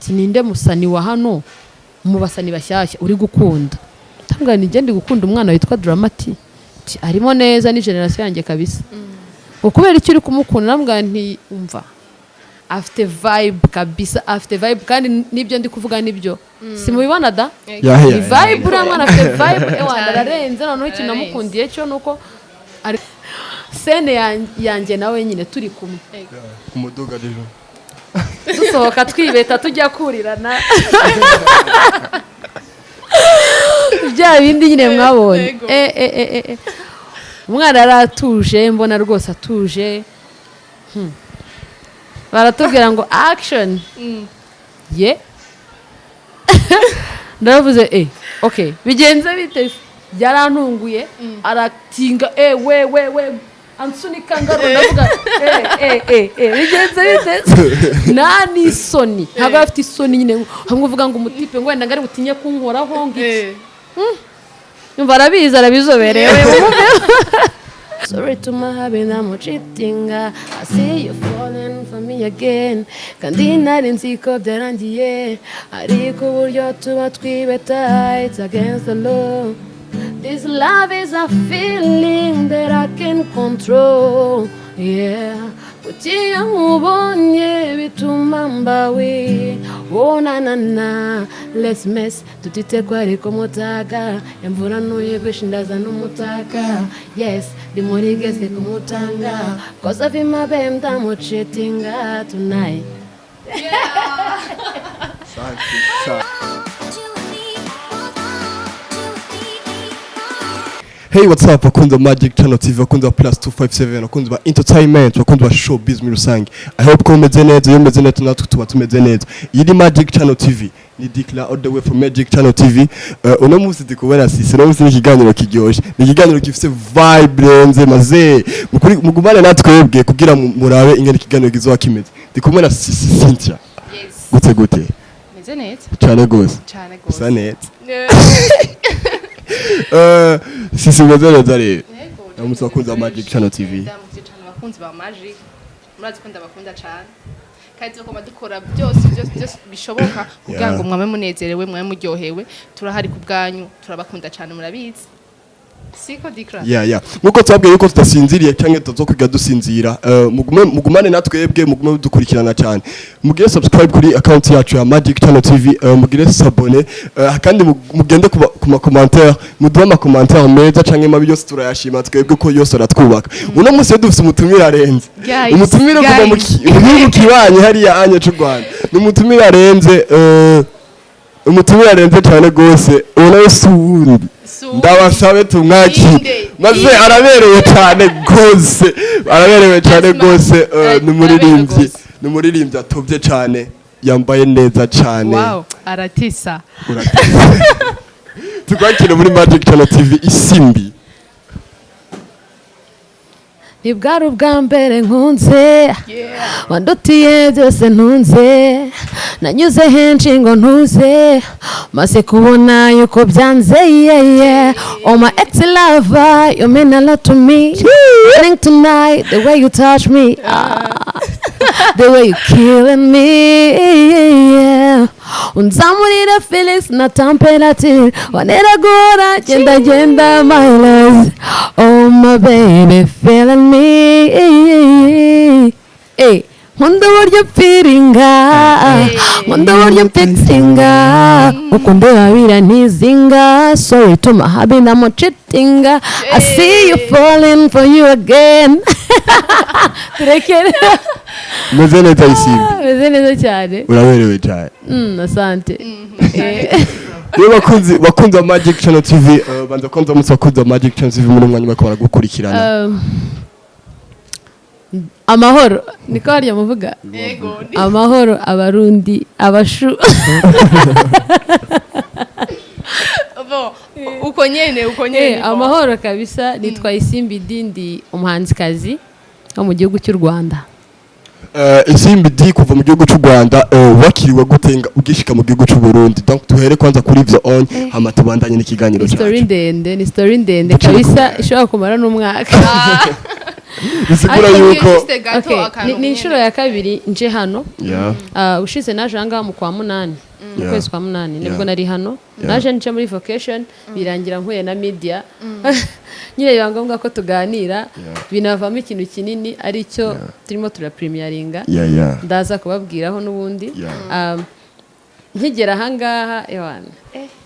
Ati: "Ninde musani wa hano mu basani bashyashya uri gukunda?" Ndamubwira: "Ni ndi gukunda umwana witwa Dramati." Ati: "Arimo neza, ni generation yanjye kabisa." Ngo: "Kubera icyo uri kumukunda?" Ndamubwira nti: "Umva, afite vibe kabisa, afite vibe, kandi n'ibyo ndi kuvuga nibyo, simubibona da?" Ni vibe, uriya mwana afite vibe, ewa, ararenze. Noneho ikintu Ararenze. namukundiye cyo nuko ari scène yanjye nawe nyine turi kumwe Ku muduga rero. Dusohoka twibeta, tujya kurirana, bya bindi nyine mwabonye. Eh. Umwana yari atuje, mbona rwose atuje. Baratubwira ngo: "Action." Ye, ndavuze: "Okay, bigenze bite?" Byarantunguye, aratinga, we we we, ansunika ngaruka. Ndavuga: "Eh eh eh eh, bigenze bite?" Nta n'isoni, ntabwo afite isoni nyine hamwe uvuga ngo umutipe ngo wenda ngo ari butinye kunkoraho, ngo iki. Yumva arabizi, arabizoberewe. Sorry to my hubby, I'm cheating. I see you falling for me again. Kandi nari nzi ko byarangiye, ariko uburyo tuba twibeta, it's against the law. This love is a feeling that I can control. Yeah. Kuki iyo nkubonye bituma mbawe? Oh na na na, let's mess, tutite ko ariko mutaga imvura ntuyigwisha, ndaza n'umutaka. Yes, ndi muri gese kumutanga, 'cause of my babe ndamucheatinga tonight. Asante sana. Hey, what's up, bakunzi ba Magic Channel TV, bakunzi ba Plus 257, bakunzi ba entertainment, bakunzi ba showbiz muri rusange? I hope ko mumeze neza. Iyo mumeze neza, natwe tuba tumeze neza. Iyi ni Magic Channel TV, ni Dikla all the way from Magic Channel TV. Uno munsi ndi kubona Sisi. Uno munsi ni ikiganiro kiryoshe, ni ikiganiro gifise vibe renze maze mukuri. Mugumane natwebwe kugira murabe ingene ikiganiro kizoba kimeze. Ndi kumwe na Sisi Cynthia. Yes. Gute gute? Meze neza. Cyane gose. Cyane gose. Usa neza. Sisi, umeze neza rero? Yego. Ndamutse abakunzi ba Magic Channel TV. Ndamutse cyane abakunzi ba Magic. Murazi ko ndabakunda cyane. Kandi tugomba dukora byose byose byose bishoboka kugira ngo mwame munezerewe, mwame muryohewe. Turahari ku bwanyu, turabakunda cyane, murabizi. Siko, Dikra? Yeah. Nkuko twabwiye yuko tudasinziriye cyangwa tutazokwiga dusinzira. Mugume mugumane natwebwe, mugume dukurikirana cyane. Mugire subscribe kuri account yacu ya Magic Channel TV, mugire s'abonner, kandi mugende ku ma commentaire, muduhe ama commentaire meza canke mabi, yose turayashima twebwe ko yose aratwubaka. Uno munsi rero dufise umutumire arenze. Guys, Umutumire kuva mu guys. mu gihugu kibanye hariya anye c'u Rwanda. Ni umutumire arenze, umutumire arenze cyane gose. Uwo nawe si uwundi. Si uwundi. Ndabasabe tumwakire. Inde, Maze inde. araberewe cyane gose, araberewe cyane Asma, gose. Ni umuririmbyi, araberewe gose. ni umuririmbyi atobye cyane, yambaye neza cyane. Wow, aratisa. Uratise. Tukwakire muri Magic Channel TV, Isimbi. Ntibwari ubwa mbere nkunze, wandutiye byose ntunze, nanyuze henshi ngo ntuze, maze kubona yuko byanze. Yeah. Oh my ex lover, you mean a lot to me. Feeling tonight, the way you touch me, ah, the way you killing me, yeah. Unzamurira feelings na temperature, wanera guhora genda genda my love. Oh my baby, feeling me. Hey. Nkunda uburyo mfiringa, nkunda uburyo mfixinga, ukundeba birantizinga. Sorry to my hubby, ndamucheatinga. I see you falling for you again. Turekere. Umeze neza, Isimbi? Meze neza cyane. Uraberewe cyane. Asante. Niyo bakunzi ba Magic Channel TV, banza kwanza munsi bakunzi ba Magic Channel TV muri umwanya bariko baragukurikirana. Amahoro, niko harya muvuga? Yego. Amahoro Abarundi, abashu. Bon, uko nyene, uko nyene. Amahoro kabisa. Nitwa Isimbi D, ndi umuhanzikazi wo mu gihugu cy'u Rwanda. Isimbi D kuva mu gihugu cy'u Rwanda, wakiriwe gute ugishika mu gihugu cy'u Burundi? Donc tuhere kwanza kuri ivyo on, hama tubandanye n'ikiganiro Ni story cyacu. ndende, ni story ndende Ducire kabisa, ishobora kumara n'umwaka. Bisigura Ariko yuko Juste gato Okay, akantu ni inshuro ya kabiri nje hano. Ushize naje ahangaha mu kwa munani, mu kwezi kwa munani nibwo nari hano. Naje nje muri vacation, birangira mpuye na media nyine, biba ngombwa ko tuganira, binavamo ikintu kinini aricyo turimo turapremieringa. Ndaza kubabwiraho n'ubundi. Nkigera ahangaha, ewana,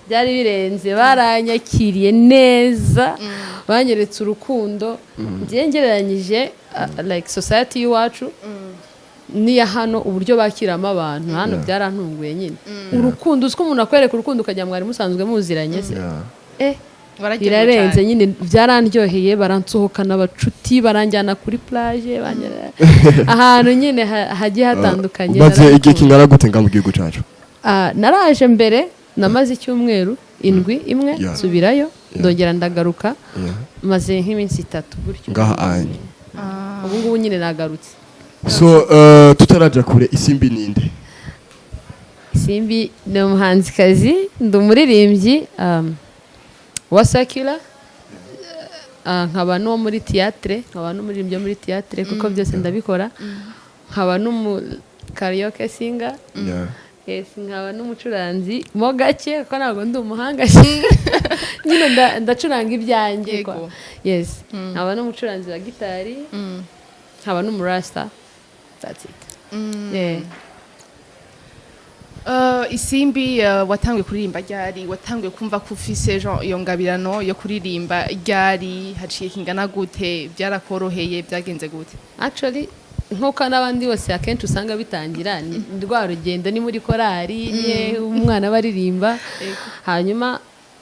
byari birenze. Baranyakiriye neza, banyeretse urukundo. Ngiye ngereranyije like society y'iwacu n'iya hano, uburyo bakiramo abantu hano, byarantunguye nyine. Urukundo, uzi ko umuntu akwereka urukundo ukajya mwari musanzwe muziranye se? Bararyohewe Birarenze. cyane. Nyine byaranryoheye, baransohokana abacuti, baranjyana kuri plage, banjyana ahantu nyine hagiye hatandukanye. Umaze igihe Narabikunda. kingana gute nga mu gihugu cyacu? Ah, naraje mbere, namaze icyumweru, indwi imwe, nsubirayo, ndongera ndagaruka. Maze nk'iminsi 3 gutyo. Ngaha anye. Ubu ngubu nyine nagarutse. So tutaraja kure, Isimbi ninde? Isimbi ni umuhanzikazi, ndi umuririmbyi wa secular, nkaba n'uwo muri théâtre, nkaba n'umuririmbyi wo muri théâtre, kuko byose ndabikora, nkaba n'umu karaoke singer. Yes, nkaba n'umucuranzi mo gake, kuko ntabwo ndi umuhanga nyine, ndacuranga ibyanjye kwa. Yes, nkaba n'umucuranzi wa gitari, nkaba n'umurasta. That's it, yeah. Isimbi, watanguye kuririmba ryari? Watanguye kumva ko ufise genre iyo ngabirano yo kuririmba ryari? Haciye kingana gute? Byarakoroheye? Byagenze gute? Actually, nk'uko n'abandi bose akenshi usanga bitangira, ni rwa rugendo, ni muri korali, ni umwana baririmba. Hanyuma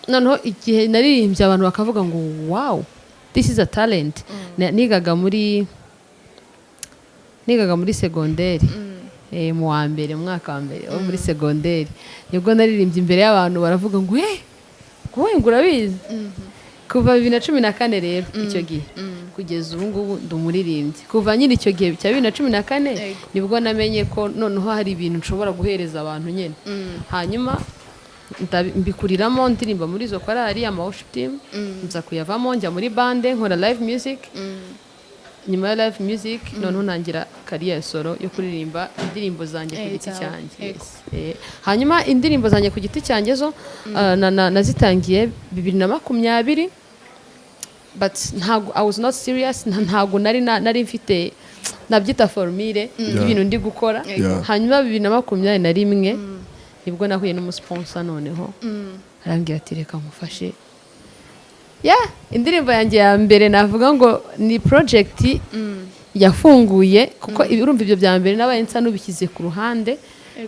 noneho igihe naririmbye abantu bakavuga ngo "Wow, this is a talent." Nigaga muri segonderi, mu wa mbere, mu mwaka wa mbere wo muri segonderi, nibwo naririmbye imbere y'abantu, baravuga ngo "Hey, wowe ngo urabizi." Kuva 2014 rero, icyo gihe kugeza ubu ngubu ndi umuririmbyi. Kuva nyine icyo gihe cya 2014, nibwo namenye ko noneho hari ibintu nshobora guhereza abantu nyine. Hanyuma mbikuriramo, ndirimba muri izo korali, ama worship team, nza kuyavamo njya muri bande, nkora live music. Nyuma ya live music noneho ntangira career solo yo kuririmba indirimbo zanjye ku giti zawe. cyanjye. Yes. Hanyuma indirimbo zanjye ku giti cyanjye zo nazitangiye 2020, but ntabwo I was not serious, ntabwo nari mfite nabyita formule y'ibintu ndi gukora. Hanyuma 2021 nibwo nahuye n'umusponsor, noneho arambwira ati "Reka nkufashe." Yeah, indirimbo yanjye ya mbere navuga ngo ni project yafunguye, kuko urumva ibyo bya mbere nabaye nsa n'ubishyize ku ruhande,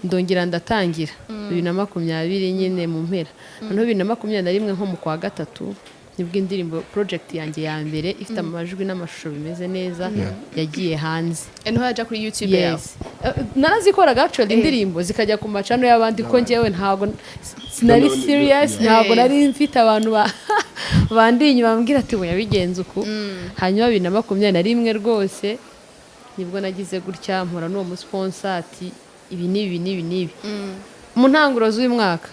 ndongera ndatangira 2020 nyine mu mpera. Noneho 2021 nko mu kwa gatatu nibwo indirimbo project yanjye ya mbere ifite amajwi n'amashusho bimeze neza yagiye hanze. Niho yaja kuri YouTube yawe? Yes. Narazikoraga actually, indirimbo zikajya ku macano y'abandi, ko njyewe ntabwo sinari serious, ntabwo nari mfite abantu bandi inyuma bambwira ati "We yabigenze uku." Hanyuma 2021 rwose nibwo nagize gutya mpura n'uwo musponsor, ati "Ibi n'ibi n'ibi n'ibi." Mu ntangiriro z'uyu mwaka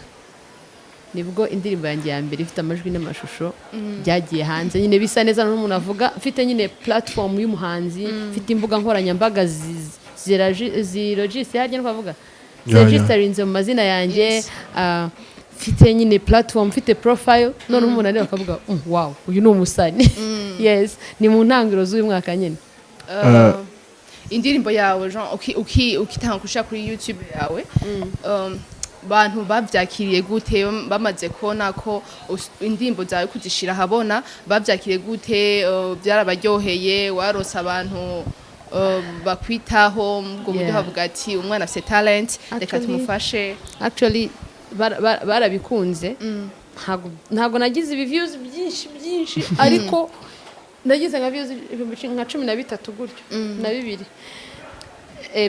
nibwo indirimbo yanjye ya mbere ifite amajwi n'amashusho byagiye hanze nyine bisa neza, n'umuntu avuga mfite nyine platform y'umuhanzi, mfite imbuga nkoranyambaga zirogisi, harya twavuga ziregistarinze mu mazina yanjye. Mfite nyine platform, mfite profile, noneho umuntu areba akavuga "Wow, uyu ni umusani." Yes, ni mu ntangiriro z'uyu mwaka nyine. Indirimbo yawe Jean ukitanga gushira kuri YouTube yawe, bantu bavyakiriye gute bamaze kubona ko indirimbo zawe kuzishira ahabona? Bavyakiriye gute? Byarabaryoheye? Warose abantu bakwitaho ngo buryo bavuga ati "Umwana afite talent, reka tumufashe"? Actually barabikunze. Ntabwo nagize ibi views byinshi byinshi, ariko nagize nka views nka 13 gutyo na bibiri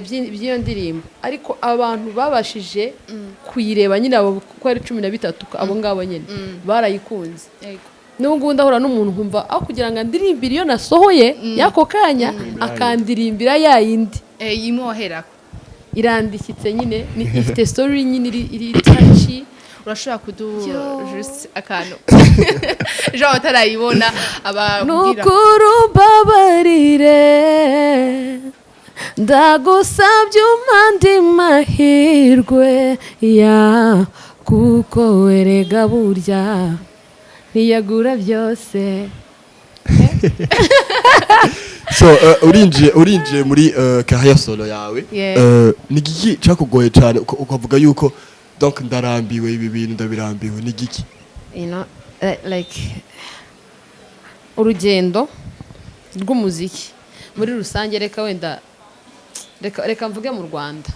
by'iyo ndirimbo, ariko abantu babashije kuyireba nyine abo kuko ari 13, abo ngabo nyine barayikunze. N'ubu ngubu ndahura n'umuntu nkumva aho kugira ngo andirimbire iyo nasohoye y'ako kanya, akandirimbira ya yindi. Imwoherako. Irandikitse nyine, ifite story nyine iri touchy. Urashobora kudu Yo. juste akantu, genre atarayibona ababwira. Nukuri umbabarire, ndagusabye umpe mahirwe ya, kuko erega burya ntiyagura byose. So urinjiye muri carrière solo yawe. Ni giki cyakugoye cyane ukavuga yuko donc ndarambiwe ibi bintu, ndabirambiwe? Ni giki? Like urugendo rw'umuziki muri rusange, reka wenda reka mvuge mu Rwanda,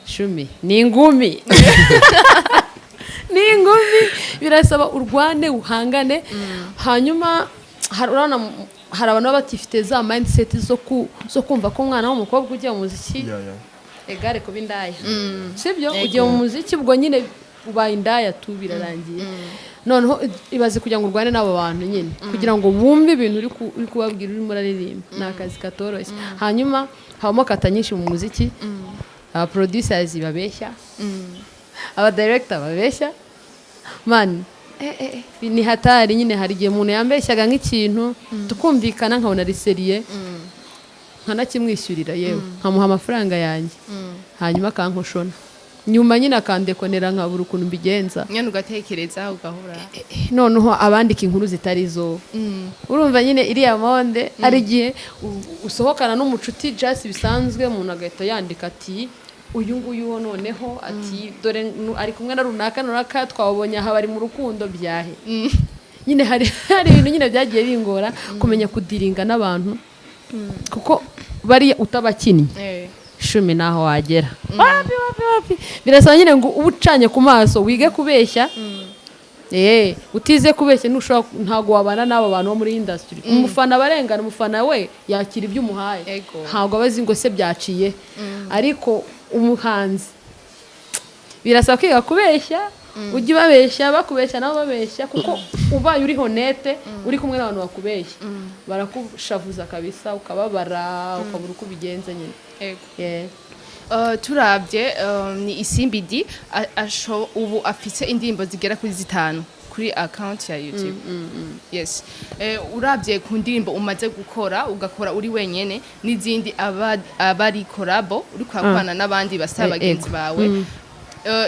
shumi ni ingumi, ni ingumi, birasaba urwane, uhangane. Hanyuma urabona hari abantu baba batifite za mindset zo kumva ko umwana w'umukobwa ugiye mu muziki égale kuba indaya, sibyo? Ugiye mu muziki, ubwo nyine ubaye indaya tu, birarangiye. Noneho ibaze kugira ngo urwane n'abo bantu nyine, kugira ngo bumve ibintu uri kubabwira, urimo uraririmba, ni akazi katoroshye. Hanyuma habamo kata nyinshi mu muziki: aba producers babeshya, aba director babeshya, man, ni hatari nyine. Hari igihe umuntu yambeshyaga nk'ikintu tukumvikana, nkabona ari sérieux, nkanakimwishyurira, yewe nkamuha amafaranga yanjye, hanyuma akankoshona nyuma nyine, akandekonera, nkabura ukuntu mbigenza. Nyine ugatekereza ugahora. Noneho abandika inkuru zitari zo, urumva nyine iriya monde, hari igihe usohokana n'umucuti just bisanzwe, umuntu agahita yandika ati: "Uyu nguyu wo noneho," ati: "Dore ari kumwe na runaka runaka, twabonye aha bari mu rukundo byahe." Nyine hari ibintu nyine byagiye bingora kumenya kudealinga n'abantu, kuko bariya utabakinnye, shumi, naho wagera wapi wapi wapi. Birasaba nyine ngo ube ucanye ku maso, wige kubeshya. Utize kubeshya ntushobora, ntabwo wabana n'abo bantu bo muri industry. Umufana abarengana, umufana we yakira ibyo umuhaye, ntabwo aba azi ngo se byaciye. Ariko umuhanzi birasaba kwiga kubeshya, ujye ubabeshya, bakubeshya nabo babeshya, kuko ubaye uri honnête uri kumwe n'abantu bakubeshya, barakushavuza kabisa, ukababara, ukabura uko ubigenza nyine. Yeah. Turabye ni Isimbi D ubu afise indirimbo zigera kuri zitanu kuri account ya YouTube. Yes. Urabye ku ndirimbo umaze gukora, ugakora uri wenyene, n'izindi aba abari collabo, uri kwakorana n'abandi basa bagenzi bawe.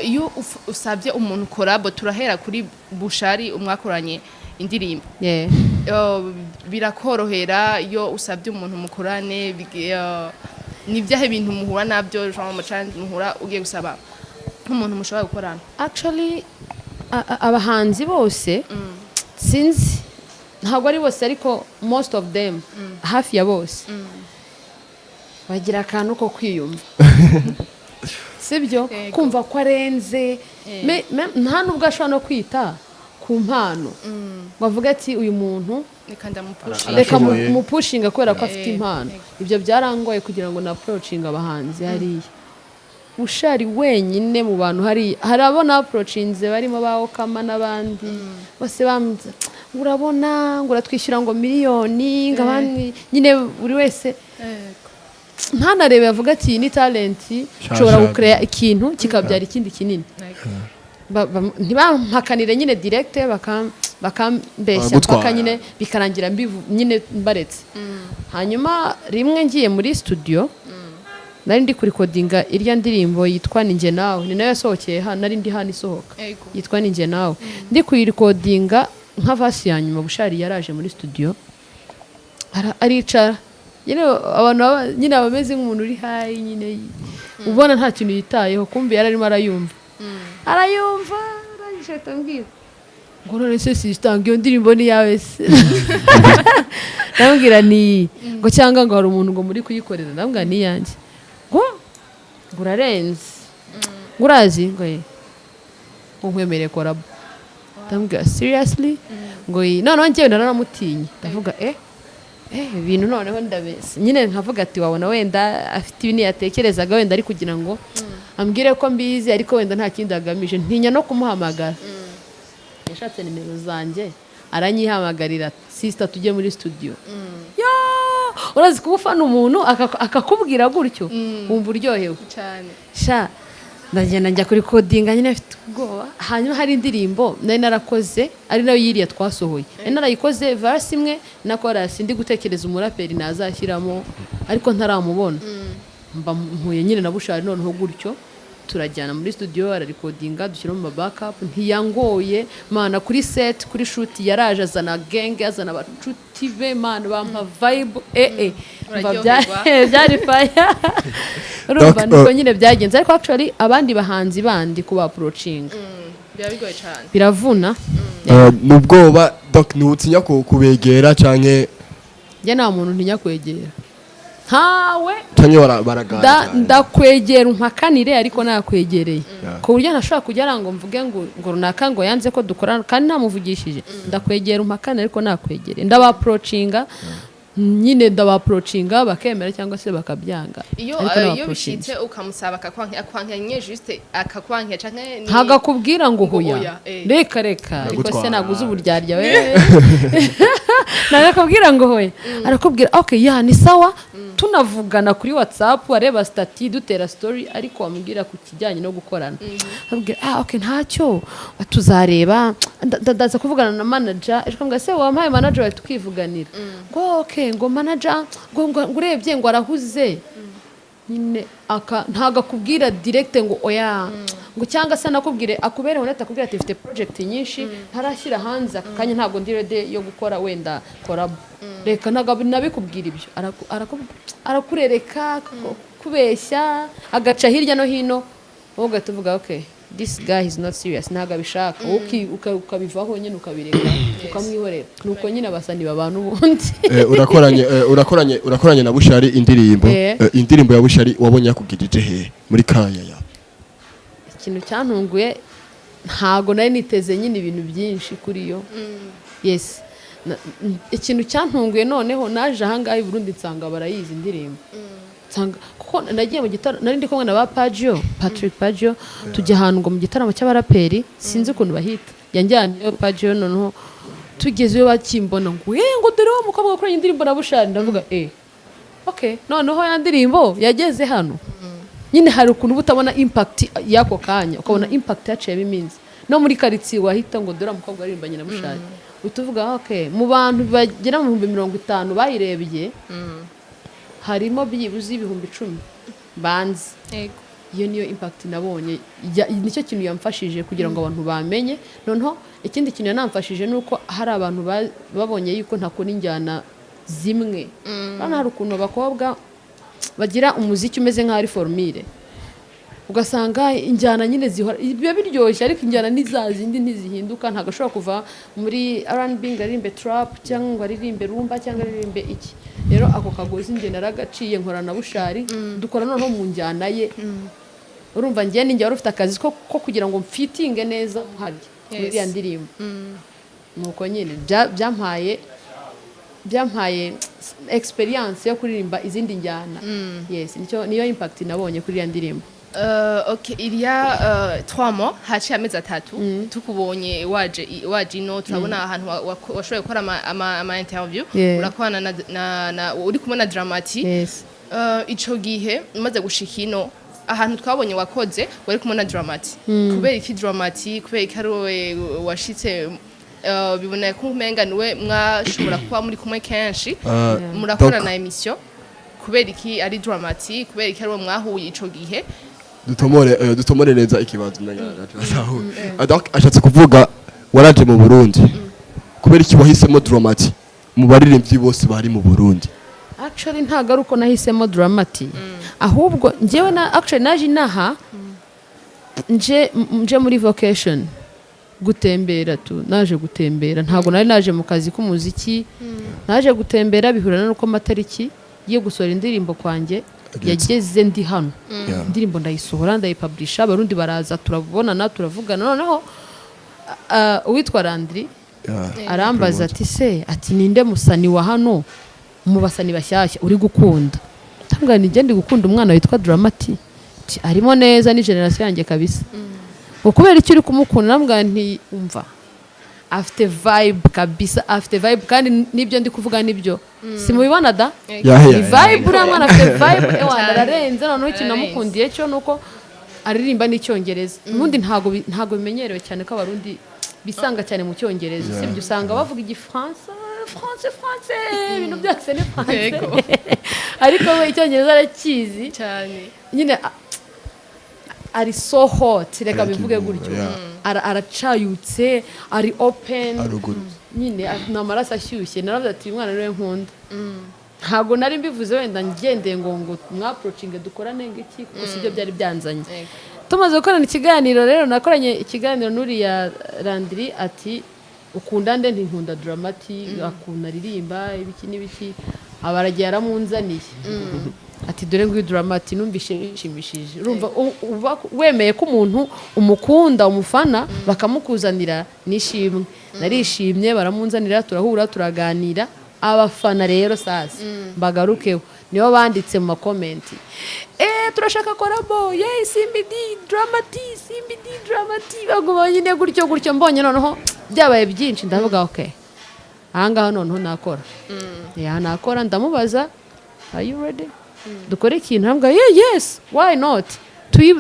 Iyo usabye umuntu collabo, turahera kuri Bushari umwakoranye indirimbo, birakorohera iyo usabye umuntu mukorane? Ni ibyahe bintu muhura nabyo, genre muhura ugiye gusaba nk'umuntu mushobora gukorana? Actually, abahanzi bose, sinzi, ntabwo ari bose, ariko most of them, hafi ya bose, bagira akantu ko kwiyumva, sibyo? Yego. Kumva ko arenze. Nta nubwo ashobora no kwita ku mpano ngo avuge ati: "Uyu muntu reka ndamupushinga." Reka Arashoboye. mupushinga kubera ko afite impano." Ibyo byarangoye kugira ngo na approachinga abahanzi hariya. Bushari wenyine mu bantu hariya, hari abo na approachinze barimo ba Okama n'abandi bose, bambye ngo urabona ngo uratwishyura ngo miliyoni, ngo abandi nyine buri wese ntanarebe, avuga ati: "Iyi ni talent, nshobora Sha- gukorea ikintu kikabyara ikindi kinini." Ntibampakanire nyine direct, bakambeshya Baragutwara. mpaka nyine bikarangira nyine mbaretse. Hanyuma rimwe ngiye muri studio, nari ndi kurecordinga irya ndirimbo yitwa Ninjye Nawe, ni nayo yasohokeye hano, nari ndi hano isohoka, yitwa Ninjye Nawe. Ndi kuyirecordinga nka verse ya nyuma, Bushari yaraje muri studio, aricara nyine. Abantu nyine aba ameze nk'umuntu uri high nyine, ubona nta kintu yitayeho, kumva yari arimo arayumva, arayumva, arangije ahita ambwira ngo: "None se sister, ngo iyo ndirimbo ni iyawe se?" Ndamubwira ni ngo cyangwa ngo hari umuntu ngo muri kuyikorera? Ndamubwira ni iyanjye. Ngo urarenze, ngo urazi, ngo ye, ngo nkwemereye collabo. Ndamubwira: "Seriously?" Ngo iyi. Noneho njyewe naranamutinye, ndavuga: eh ibintu noneho ndabese nyine." Nkavuga ati: "Wabona wenda afite ibintu yatekerezaga, wenda ari kugira ngo ambwire ko mbizi, ariko wenda nta kindi agamije." Ntinya no kumuhamagara. Yashatse nimero zanjye, aranyihamagarira: "Sister, tujye muri studio." Yo, urazi kuba ufana umuntu akakubwira gutyo, wumva uryohewe. Cyane. Sha, Ndagenda njya kurecordinga nyine mfite ubwoba. Hanyuma hari indirimbo nari narakoze, ari nayo yiriya twasohoye. Nari narayikoze verse imwe na chorus, ndi gutekereza umuraperi nazashyiramo, ariko ntaramubona. Mba mpuye nyine na Bushali. Noneho gutyo turajyana muri studio, ararecordinga, dushyiramo ama backup. Ntiyangoye mana kuri set, kuri shoot yaraje azana gang, azana abacuti be, mana bampa vibe, mva Uraryoherwa. Byari fire, urumva? Donc, Niko nyine byagenze, ariko actually abandi bahanzi bandi kuba approaching Biba bigoye cyane. biravuna. Ni ubwoba, donc ntutinya kubegera canke? Njye nta muntu ntinya kwegera, ntawe. Canke baragara cyane? Ndakwegera umpakanire, ariko nakwegereye Yeah. ku buryo ntashobora kujya ngo mvuge ngo runaka ngo yanze ko dukorana kandi namuvugishije. Ndakwegera umpakanire, ariko nakwegereye. Ndabaapproachinga nyine, ndabaapproachinga bakemera cyangwa se bakabyanga. Iyo Ariko iyo nabaapproachinze. bishitse ukamusaba akakwanka, akwanka nye juste akakwanka canke Ntabwo akubwira ngo Ngo huya. oya, Reka reka, ariko se Ndagutwara. naguze uburyarya we? Ntabwo akubwira ngo hoya, arakubwira "Okay, yeah, ni sawa." Tunavugana kuri WhatsApp, areba status, dutera story, ariko wamubwira ku kijyanye no gukorana akabwira "Ah, okay, ntacyo, tuzareba, ndaza kuvugana na manager ejo." Ukamubwira "Se wampaye manager wawe tukivuganira?" Ngo "Okay," ngo "manager ngo urebye ngo arahuze nyine." Aka ntabwo akubwira direct ngo oya, ngo cyangwa se anakubwire, akubere honnête, akubwira ati "Mfite project nyinshi ntarashyira hanze aka kanya, ntabwo ndi ready yo gukora wenda collab." Reka, ntabwo nabikubwira ibyo. Arakurereka kubeshya, agaca hirya no hino, wowe ugahita uvuga "Okay, this guy is not serious, ntabwo abishaka." Wowe ukabivaho nyine, ukabireka, ukamwihorera. Nuko nyine abasani babana ubundi. Urakoranye na Bushali indirimbo. Indirimbo ya Bushali wabonye yakugirije he muri kaya ya? Ikintu cyantunguye, ntago nari niteze nyine ibintu byinshi kuri yo. Yes. Ikintu cyantunguye, noneho naje ahangaha i Burundi nsanga barayizi indirimbo, nsanga kuko nagiye mu gitaramo, nari ndi kumwe na ba Pagio, Patrick Pagio, tujya ahantu ngo mu gitaramo cy'abaraperi, sinzi ukuntu bahita, yanjyaniyeyo Pagio. Noneho tugezeyo bakimbona ngo "Eh," ngo "dore wa mukobwa wakoranye indirimbo na Bushali." Ndavuga "Eh, okay, noneho ya ndirimbo yageze hano." Nyine hari ukuntu uba utabona impact y'ako kanya, ukabona impact yaciyemo iminsi, no muri karitsiye wahita ngo "Dore umukobwa waririmbanye na Bushali," uhita uvuga "Okay." Mu bantu bagera mu 50,000 bayirebye, harimo byibuze 10,000 banzi. Iyo niyo impact nabonye. Nicyo kintu yamfashije kugira ngo abantu bamenye. Noneho ikindi kintu yanamfashije ni uko hari abantu babonye yuko ntakora injyana zimwe. Urabona hari ukuntu abakobwa bagira umuziki umeze nk'aho ari formule, ugasanga injyana nyine zihora, biba biryoshye, ariko injyana ni za zindi, ntizihinduka. Ntabwo ashobora kuva muri R&B ngo aririmbe trap, cyangwa ngo aririmbe rumba, cyangwa aririmbe iki. Rero ako kagozi njye naragaciye, nkora na Bushali, dukora noneho mu njyana ye. Urumva njye ninjye wari ufite akazi ko kugira ngo mfitinge neza hari muri iriya ndirimbo. Nuko nyine byampaye experience yo kuririmba izindi njyana. Yes, nicyo niyo impact nabonye kuri iriya ndirimbo. Okay, il y a 3 mois, haciye amezi 3 tukubonye waje ino, turabona ahantu washoboye gukora ama interview. Urakorana na uri kumwe na Drama-T. Ico gihe umaze gushika ino, ahantu twabonye wakoze wari kumwe na Drama-T. Kubera iki Drama-T? Kubera iki ari wowe washitse? Biboneka ko umenga niwe mwashobora kuba muri kumwe kenshi, murakora na émission. Kubera iki ari Drama-T? Kubera iki ari uwo mwahuye ico gihe? Dutomore neza ikibazo. Donc ashatse kuvuga, waraje mu Burundi, kubera iki wahisemo Drama-T mu baririmbyi bose bari mu Burundi? Actually ntabwo ari uko nahisemo Drama-T, ahubwo njyewe na actually naje inaha nje muri vacation, gutembera tu. Naje gutembera, ntabwo nari naje mu kazi k'umuziki. Naje gutembera, bihura n'uko amatariki yo gusohora indirimbo kwanjye Ageze. yageze ndi hano. Indirimbo ndayisohora, ndayipublisha, Abarundi baraza, turabonana, turavugana. Noneho uwitwa Landry arambaza ati "Se," ati "ninde musani wa hano mu basani bashyashya uri gukunda?" Ndamubwira nti "Ndi gukunda umwana witwa Drama-T." Ati "Arimo neza, ni generation yanjye kabisa." Ngo "Kubera icyo uri kumukunda?" Ndamubwira nti "Umva, afite vibe kabisa, afite vibe, kandi n'ibyo ndi kuvuga nibyo, simubibona da?" Ni vibe, uriya mwana afite vibe, ewa. Cyane. Ararenze. Noneho ikintu Ararenze. namukundiye cyo nuko Aririmba n'icyongereza. Ubundi ntago bimenyerewe cyane ko Abarundi bisanga cyane mu Cyongereza. Sibyo, usanga bavuga Igifaransa, français, français, ibintu byose ni français. Ariko we Icyongereza arakizi. Cyane. Nyine ari so hot, reka Arakivuga, bivuge gutyo. Aracayutse, ari open. Aruguru. Nyine ni amaraso ashyushye. Naravuze ati: "Uyu mwana niwe nkunda." Ntabwo nari mbivuze wenda ngendeye ngo mwapproachinge dukorane ngiki, kuko sibyo byari byanzanye. Tumaze gukorana ikiganiro rero, nakoranye ikiganiro n'uriya Landry, ati: "Ukunda nde?" Nti: "Nkunda Drama T, akunda aririmba ibiki n'ibiki." Aba aragiye aramunzaniye, ati: "Dore nguyu Drama T." Numvishe bishimishije. Urumva uba wemeye ko umuntu umukunda, umufana, bakamukuzanira, nishimwe. Narishimye, baramunzanira, turahura, turaganira. Abafana rero sasa mbagarukeho, nibo banditse mu macomments: "Turashaka collabo ye Isimbi D, Drama T, Isimbi D, Drama T." Baguma nyine gutyo gutyo. Mbonye noneho byabaye byinshi, ndavuga: "Okay, ahangaha noneho nakora ya nakora." Ndamubaza: "Are you ready dukore ikintu?" Arambwira: "Yeah, yes, why not?"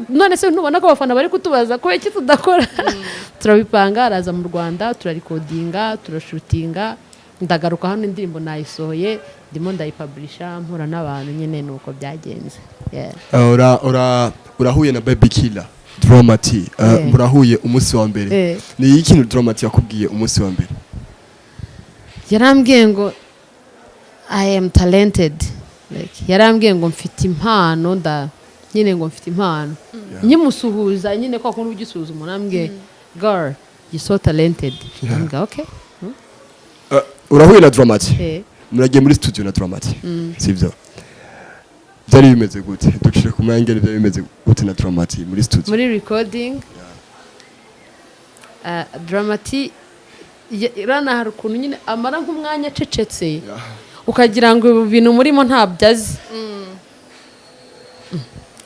None se ntubona ko abafana bari kutubaza kubera iki tudakora? Turabipanga, araza mu Rwanda, turarecordinga, turashootinga, ndagaruka hano indirimbo nayisohoye, ndimo ndayipublisha, mpura n'abantu nyine, ni uko byagenze. Yeah. Urahuye na Baby Killer Drama T, murahuye umunsi wa mbere. Ni ikintu Drama T yakubwiye umunsi wa mbere? Yarambwiye ngo I am talented. Like, yarambwiye ngo mfite impano, nda nyine ngo mfite impano. Nkimusuhuza nyine, kwa kundi ujya usuhuza umuntu, arambwiye: "Girl, you so talented." Ndambwira: "Okay." Urahuye na Drama T, muragiye muri studio na Drama T, sivyo? Byari bimeze gute? Ducire ku mwanya, byari bimeze gute na Drama T muri studio? Muri recording, Drama T rana hari ukuntu nyine amara nk'umwanya acecetse, ukagira ngo ibi bintu murimo ntabyo azi.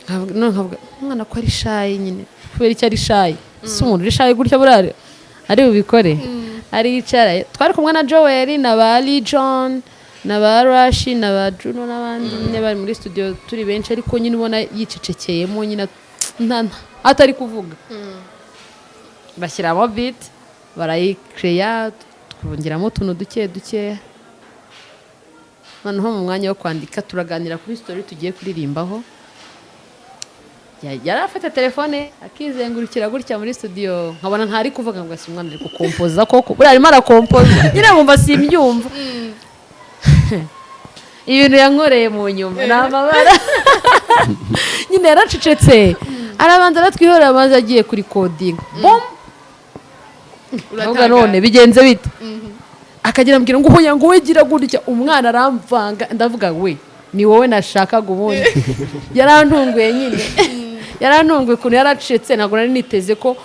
None nkavuga: "Umwana ko ari shy nyine, kubera icyo ari shy? Si umuntu uri shy gutya buriya ari bubikore?" Aricara, twari kumwe na Joel na ba Lee John na ba Rashi na ba Juno n'abandi nyine bari muri studio, turi benshi, ariko nyine ubona yicecekeyemo nyine, atari kuvuga. Bashyiramo beat, barayikereya, twongeramo utuntu duke duke. Noneho mu mwanya wo kwandika turaganira kuri story tugiye kuririmbaho. Yari afite telefone akizengurukira gutya muri studio, nkabona ntari kuvuga, ngo: "Ese umwana ari gukompoza koko? Buriya arimo arakompoza?" Nyine nkumva simbyumva. Ibintu yankoreye mu nyuma ni amabara. Nyine yaracecetse, arabanza aratwihorera, amaze agiye kurecordinga, bom. Ndavuga: "None bigenze bite?" Akagira ambwira ngo: "Hoya," ngo: "We gira gutya." Umwana aramvanga, ndavuga: "We ni wowe nashakaga ubundi." Yarantunguye nyine, yarantunguye ukuntu yaracecetse. Ntabwo nari niteze ko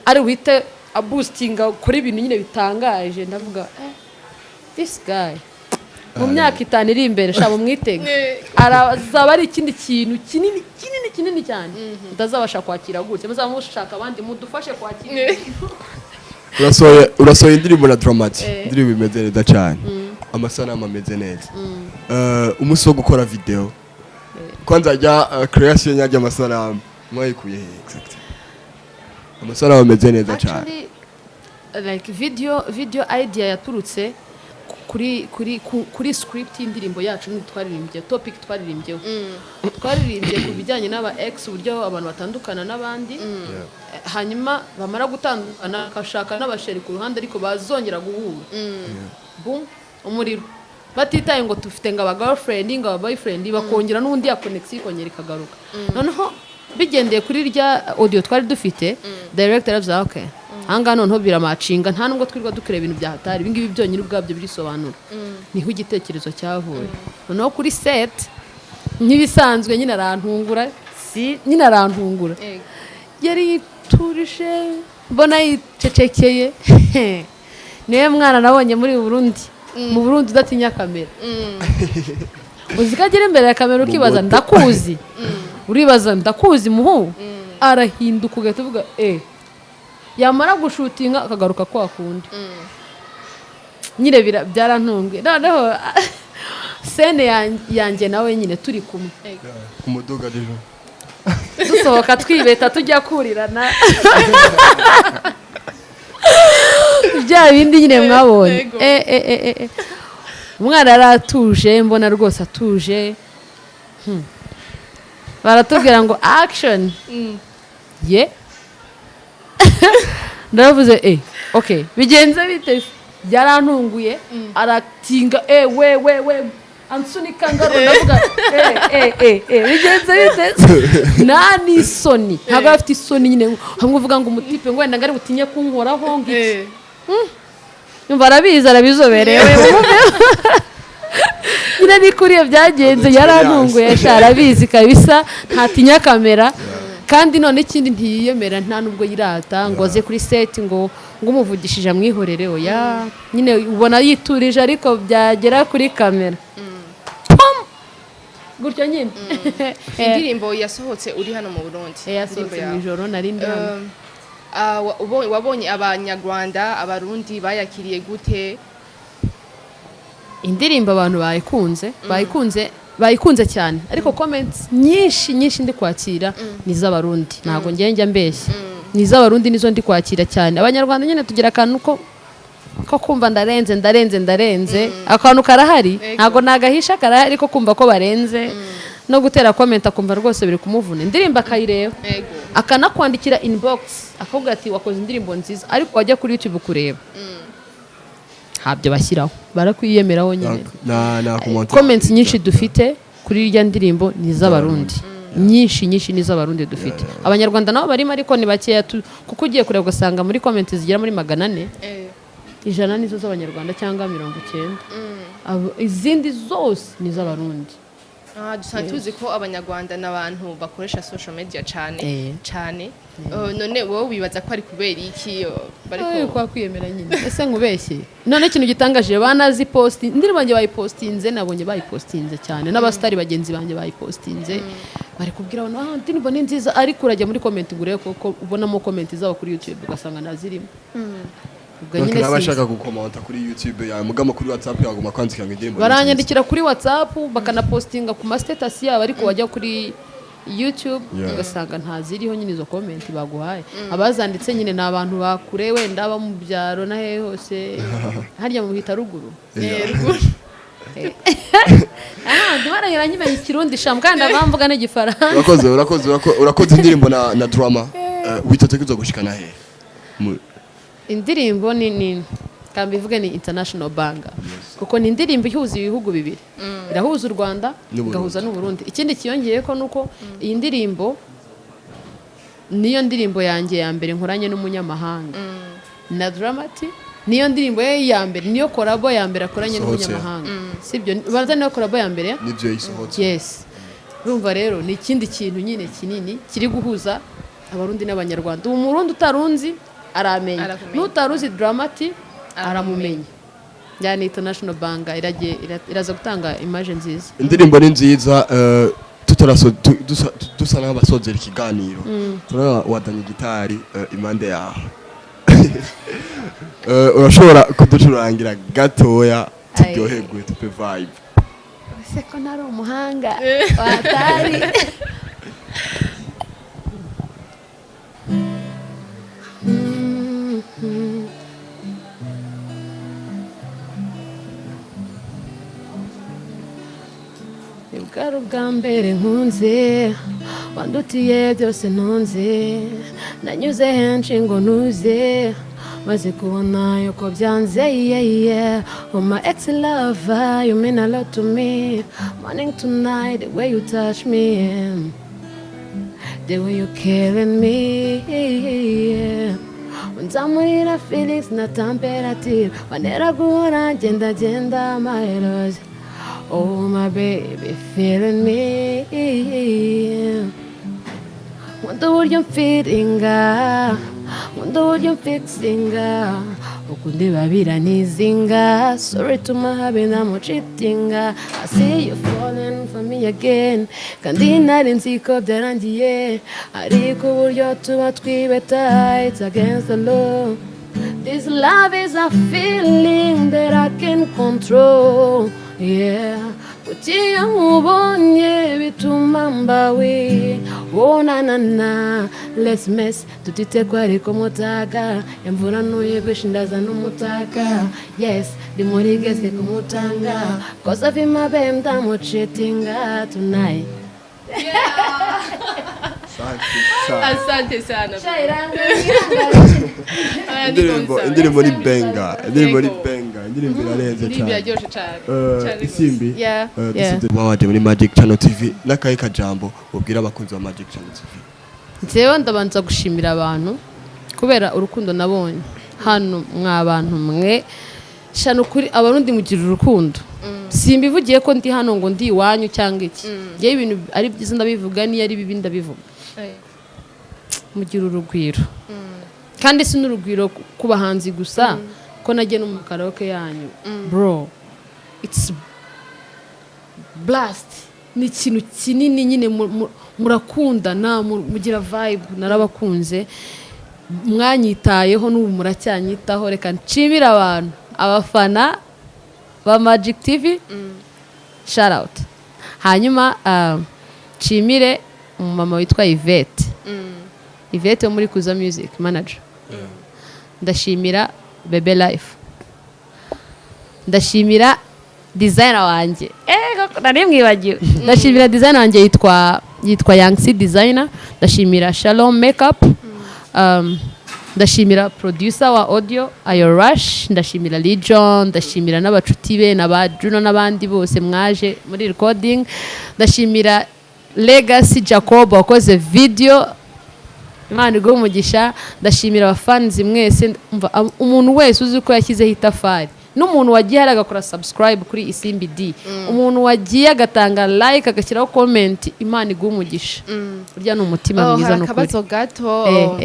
ari buhite aboostinga kuri ibintu nyine bitangaje. Ndavuga: "This guy mu myaka 5 iri imbere, shaba umwitege, arazaba ari ikindi kintu kinini kinini kinini cyane mutazabasha kwakira gutya. Muzaba mushaka abandi mudufashe kwakira." Urasohoye indirimbo na Drama T, indirimbo imeze neza cyane, amasanamu ameze neza. Umunsi wo gukora video kwanza rya creation yarya amasanamu mwayikuye he exact? Amasanamu ameze neza cyane. Actually, like video idea yaturutse kuri script y'indirimbo yacu n'ubu twaririmbye, topic twaririmbyeho. Twaririmbye ku bijyanye n'aba ex, uburyo abantu batandukana n'abandi, hanyuma bamara gutandukana bakashaka n'abachéri ku ruhande, ariko bazongera guhura, boom, umuriro, batitaye ngo tufite ngo aba girlfriend, ngo aba boyfriend, bakongera n'ubundi ya connection ikongera ikagaruka. Noneho bigendeye kuri rya audio twari dufite, director yaravuze: "Okay, ahangaha noneho biramatchinga, nta nubwo twirirwa dukora ibintu bya hatari, ibi ngibi byonyine ubwabyo birisobanura." Niho igitekerezo cyavuye. Noneho kuri set, nk'ibisanzwe nyine, arantungura, si nyine arantungura. Yari yiturije, mbona yicecekeye. Niwe mwana nabonye muri Burundi, mu Burundi, udatinya kamera. Uzi ko agera imbere ya kamera ukibaza: "Ndakuzi?" Uribaza: "Ndakuzi muhu?" Arahinduka, ugahita uvuga: "Eh." Yamara gushootinga akagaruka kwa kundi nyine. Byarantunguye. Noneho scène yanjye nawe nyine turi kumwe Ku muduga rero. Dusohoka twibeta, tujya kurirana, bya bindi nyine mwabonye. Yego. Umwana yari atuje, mbona rwose atuje. Baratubwira ngo "Action." Ye, ndavuze "Okay, bigenze bite?" Yarantunguye, aratinga, we we we, ansunika ngarura. Ndavuga "Bigenze bite?" Nta n'isoni, ntabwo aba afite isoni nyine hamwe uvuga ngo umutipe ngo wenda ngo ari butinye kunkoraho ngo iki. Yumva arabizi, arabizoberewe nyine. Ni kuri iyo byagenze, yarantunguye sha. Arabizi kabisa, ntatinya kamera. Kandi none ikindi, ntiyiyemera, nta nubwo yirata ngo aze kuri set ngo umuvugishije amwihorere. Oya, nyine ubona yiturije, ariko byagera kuri kamera, pum! Gutyo nyine. Indirimbo yasohotse uri hano mu Burundi? Yasohotse Indirimbo mu yawe. ijoro nari ndi hano. Wabonye Abanyarwanda, Abarundi bayakiriye gute? Indirimbo abantu bayikunze, bayikunze, bayikunze cyane, ariko comments nyinshi nyinshi ndi kwakira ni iz'Abarundi. Ntabwo ngiye njya mbeshya, ni iz'Abarundi nizo ndi kwakira cyane. Abanyarwanda nyine tugira akantu ko kumva ndarenze, ndarenze, ndarenze. Akantu karahari. Ego. Ntabwo nagahisha, karahari, ko kumva ko barenze no gutera comment, akumva rwose biri kumuvuna, indirimbo akayireba, akanakwandikira inbox, akavuga ati "Wakoze indirimbo nziza", ariko wajya kuri YouTube kureba, ntabyo bashyiraho, barakwiyemeraho nyine. Na commentaire. Comments nyinshi dufite kuri irya ndirimbo ni iz'Abarundi, nyinshi nyinshi ni iz'Abarundi dufite. Abanyarwanda nabo barimo, ariko ni bakeya, kuko ugiye kureba ugasanga muri comment zigera muri 400, 100 nizo z'Abanyarwanda cyangwa 90. Izindi zose ni iz'Abarundi. Ah, dusanzwe tuzi ko Abanyarwanda n'abantu bakoresha social media cyane cyane. None wowe wibaza ko ari kubera iki bariko Kwa kwiyemera nyine. Ese nkubeshye? None ikintu gitangaje, banaziposti indirimbo yanjye, bayipostinze, nabonye bayipostinze cyane, n'abasitari bagenzi banjye bayipostinze, bari kubwira abantu "Ah, indirimbo ni nziza", ariko urajya muri comment ngo urebe koko ubonamo comment zabo kuri YouTube, ugasanga ntazirimo. Ubwo Donc nyine naba sinzi. ashaka gukomanta kuri YouTube yawe, mugama kuri WhatsApp yaguma kwandika ngo indirimbo ni nziza. Baranyandikira kuri WhatsApp, bakanapostinga ku ma status yabo, ariko wajya kuri YouTube ugasanga ntaziriho nyine izo comment baguhaye. Abazanditse nyine ni abantu bakure, wenda aba mu byaro na hehe hose, harya mu hita ruguru. Aha ndimo nyimenya Ikirundi shamu, kandi ndavamvuga n'Igifaransa. Urakoze, urakoze, urakoze. Indirimbo na drama, witeguye gushikana he? Indirimbo ni kambivuge ni international banger, kuko ni indirimbo ihuza ibihugu bibiri, irahuza u Rwanda N'Uburundi. igahuza n'Uburundi. Ikindi kiyongeye ko nuko iyi ndirimbo niyo ndirimbo yanjye ya mbere nkoranye n'umunyamahanga, na Dramati niyo ndirimbo ye ya mbere, niyo collabo ya mbere akoranye Isohotse. n'umunyamahanga. Sibyo? Banza niyo collabo ya mbere. Nivyo, isohotse. Yes. Urumva rero ni ikindi kintu nyine kinini kiri guhuza Abarundi n'Abanyarwanda. Ubu Umurundi utarunzi aramenya, Arakumenya. n'utaruzi Dramati aramumenya. Yani international banger, iragiye iraza gutanga image nziza. Indirimbo ni nziza. Tutaraso dusa n'abasozera ikiganiro, turabona wadanye gitari impande yawe. Urashobora kuducurangira gatoya turyoherwe, tupe vibe? Ese ko ntari umuhanga watari? Ni bwari ubwa mbere nkunze, wandutiye byose ntunze, nanyuze henshi ngo ntuze, maze kubona yuko byanze, yeah. Oh my ex lover, you mean a lot to me, morning to night, the way you touch me, the way you killing me, yeah. Unzamurira feelings na temperature, wanera guhora ngenda genda my. Oh my baby, feeling me. Nkunda uburyo mfiringa, nkunda uburyo mfixinga, ukundeba biranizinga. Sorry to my hubby, namucheatinga. I see you falling for me again, kandi nari nzi ko byarangiye, ariko uburyo tuba twibeta, it's against the law. This love is a feeling that I can control. Yeah. Utiyo nkubonye bituma mbawe wonanana. Let's mess, tutite ko ariko mutaka imvura ntuyigwisha, ndaza n'umutaka. Yes, ndi muri gese kumutanga 'cause of my babe, ndamucheatinga tonight. Asante sana. Indirimbo ni banger, indirimbo ni banger, indirimbo irarenze Indirimbo cyane. iraryoshe cyane. Cyane rwose. Isimbi, Yeah. dusibye kuba waje muri Magic Channel TV, n'akahe kajambo ubwira abakunzi ba Magic Channel TV? Njyewe ndabanza gushimira abantu kubera urukundo nabonye hano. Mwa bantu mwe, shana ukuri, Abarundi mugira urukundo. Simbivugiye ko ndi hano ngo ndi iwanyu cyangwa iki. Ngewe ibintu ari byiza ndabivuga, n'iyo ari bibi ndabivuga. Mugira urugwiro, kandi si n'urugwiro ku bahanzi gusa, ko nagiye no mu karaoke yanyu, bro, it's blast, ni ikintu kinini nyine. Murakundana, mugira vibe, narabakunze, mwanyitayeho, n'ubu muracyanyitaho. Reka nshimire abantu, abafana ba Magic TV, shout out. Hanyuma nshimire umumama witwa Yvette, Yvette wo muri Kuza Music manager. Ndashimira Bebe Life, ndashimira designer wanjye, koko nari mwibagiwe. Ndashimira designer wanjye yitwa Yangsi Designer. Ndashimira Shalom Makeup, ndashimira producer wa audio Ayo Rush, ndashimira Legion, ndashimira n'abacuti be na ba Juno n'abandi bose mwaje muri recording. Ndashimira Legacy Jacob wakoze video, Imana iguhe umugisha. Ndashimira abafanzi mwese. Umva, umuntu wese uzi ko yashyizeho itafari, n'umuntu wagiye hari agakora subscribe kuri Isimbi D, umuntu wagiye agatanga like, agashyiraho comment, Imana iguhe umugisha. Burya ni umutima Oh, mwiza hari n'ukuri. akabazo gato.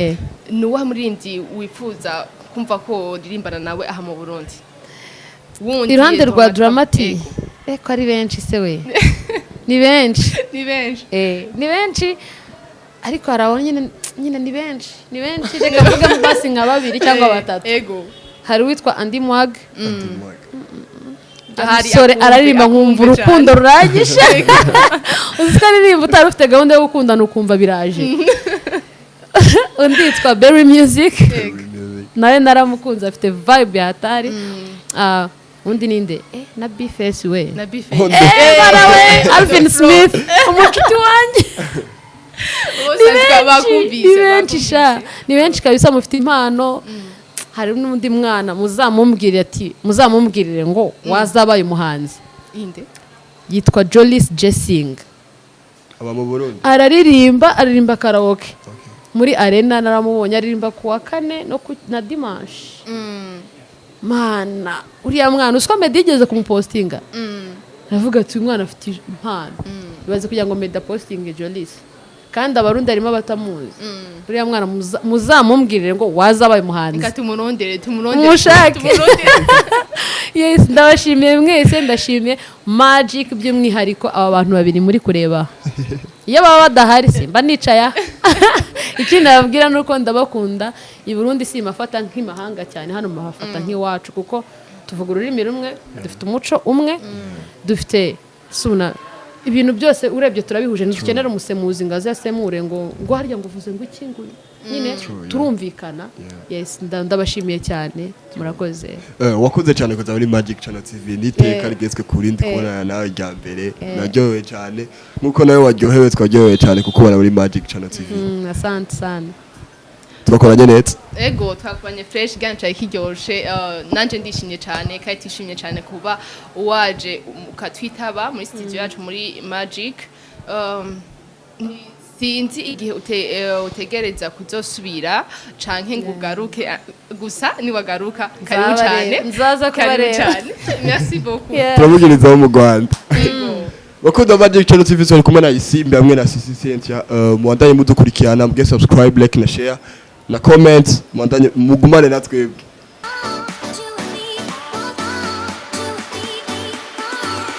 Ni uwahe muririmbyi wifuza kumva ko uririmbana nawe aha mu Burundi wundi? Iruhande rwa Drama-T? Dramati? Yego. Ko ari benshi se we, ni benshi. Ni benshi. Ni benshi, ariko hari abo nyine ni benshi, ni benshi. Reka mvuge basi nka babiri cyangwa batatu. Hari uwitwa Andy Mwag. Ahari Umusore araririmba nkumva akumve urukundo cyane. rurangije. Uzi ko aririmba utari ufite gahunda yo gukundana, ukumva biraje. Undi yitwa Berry Music, nawe naramukunze, afite vibe ya hatari. Ah, undi ninde? Na Bface we. Na Bife. Bara we, Alvin Smith, umucuti wanjye. Bose Ni benshi. bakumvise. Ni benshi sha, ni benshi kabisa, mufite impano. Hari n'undi mwana muzamumbwire ati muzamumbwirire ngo wazabaye umuhanzi. Inde? Yitwa Jolis Jessing. Aba mu Burundi? Araririmba, aririmba karaoke muri arena. Naramubonye aririmba ku wa kane no ku, na dimanche. Mana, uriya mwana, usiko Meddy yigeze kumupostinga, aravuga ati: "Uyu mwana afite impano." Ibaze kugira ngo Meddy apostinge Jolis, kandi Abarundi harimo abatamuzi. Uriya mwana muzamumbwirire ngo wazabaye umuhanzi. Reka tumurondere, tumurondere. Mushake. Tumurondere. Yes, ndabashimiye mwese, ndashimiye Magic by'umwihariko. Aba bantu babiri muri kureba, iyo baba badahari simba nicaye aha. Ikindi nababwira ni uko ndabakunda. I Burundi simafata nk'imahanga cyane, hano mahafata nk'iwacu, kuko tuvuga ururimi rumwe, dufite umuco umwe, dufite suna, ibintu byose urebye turabihuje. Ntidukenera umusemuzi ngo aze asemure ngo harya ngo uvuze ngo iki, ngo nyine turumvikana. Yes, ndabashimiye cyane, murakoze. Wakoze cyane kuza muri Magic Channel TV. N'iteka rigezwe ku rindi kubonana nawe rya mbere. Naryohewe cyane nkuko nawe waryohewe, twaryohewe cyane kukubona muri Magic Channel TV. Asante sana. Twakoranye neza. Ego, twakoranye fresh, gana cyari kiryoshe. Nanje ndishimye cyane kandi tishimye cyane kuba waje ukatwitaba muri studio yacu muri Magic. Sinzi igihe utegereza kuzosubira canke ngo ugaruke, gusa niwagaruka karibu cyane. Nzaza Karibu kubareba. cyane, merci beaucoup. Turamugirizaho mu Rwanda. Ego. Bakunda ba Magic Channel TV, turi kumwe na Isimbi hamwe na Sisi Cynthia. Muwandanye mudukurikirana, muge subscribe, like na share na comment, muwandanye mugumane na twebwe.